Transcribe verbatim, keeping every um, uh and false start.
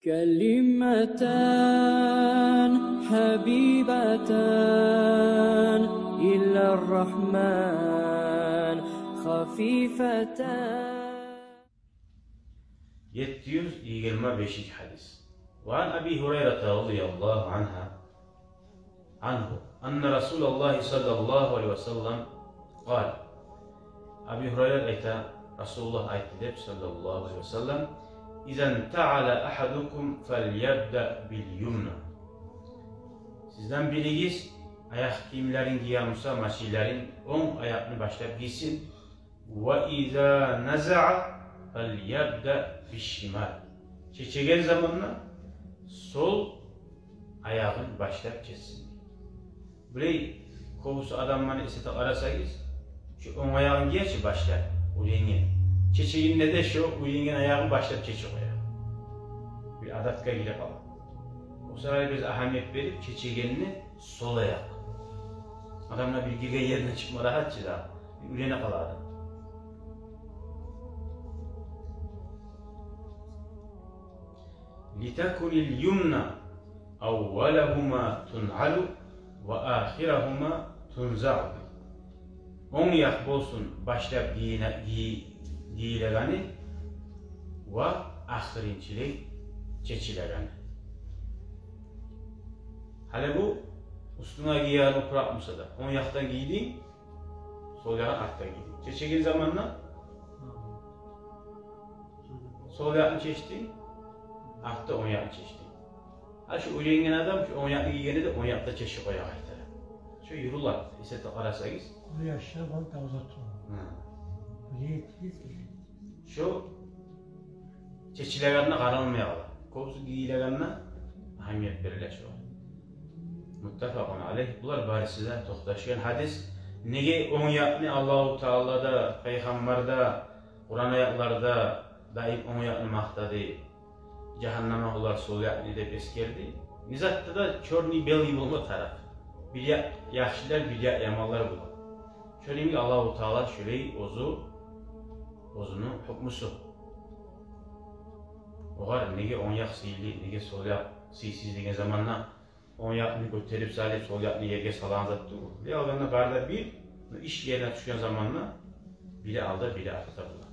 كلمتان حبيبتان إلى الرحمن خفيفتان. Етти юз йигирма бешинчи гьадис. وعن أبي هريرة رضي الله عنه عنه أن رسول الله صلى الله عليه وسلم قال. Аби Гьурайра айта, Расулуллагь айтды деп, саллаллагьу алайгьи ва саллам: إذا انتعل أحدكم فليبدأ باليمنى. Сизден биригиз аякъ гийимлерин гиеген буса, машийлерин, онг аякъны башлап гийсин. وإذا نزع فليبدأ بالشمال. Чечеген заманда сол аягъын башлап чечсин. Булай кёбюсю адамланы эсете къарасагъыз, шо онг аягъын гие чи башлап, уьйренген. Чечегенде де шо уьйренген аягъын башлап чечип къоя. Бир адатгъа гирип къала. О саялы биз агьамият берип чечегенни сол аякъ. Адамлар бир гирген еринден чыкъма рагьат чы да, бир уьйренип къала адам. لتكن اليمنى أولهما تنعل وآخرهما تنزع. Онг якъ болсун башлап гийине-, гий-, гийилегени ва ахырынчылай чечилегени. Гьали бу уьстюнге гиеген опуракъ буса да, онг якъдан гийдинг, сол ягъын артда гийдинг. Чечеген заманда сол якъны чечдинг, артда онг якъны чечдинг. Гьа, шо уьйренген адам шо онг якъны гийгенде де онг якъда чечип къоя къайтара. Шо юрюле, эсете къарасагъыз. Бу яшлар бан тавза тура. Гьа. Биле этигиз, биле. Шо чечилегенине къаралмай къала. Кёбюсю гийилегенине агьамият бериле шо. متفق عليه. Булар барысы да токъташгъан гьадис. Неге онг якъны Аллагьу Таала да, Пайхаммар да, Къуран аятларда даим онг якъны макътады, жагьаннам агьлулар сол якъны деп эсгерди. Не затда да чёрный-белый болма тарыкъ. Бир якъ яхшылар, бир якъ яманлар бола. Шону йимик Аллагьу Таала шолай оьзю, оьзюню гьукмусу. Огъар неге онг якъ сыйлы, неге сол якъ сыйсыз деген заманда онг якъны гётерип салып, сол якъны ерге салагъан зат тюгюл. Бир алгъанда бары да бир, но иш ерине тюшген заманда бири алда, бири артда бола.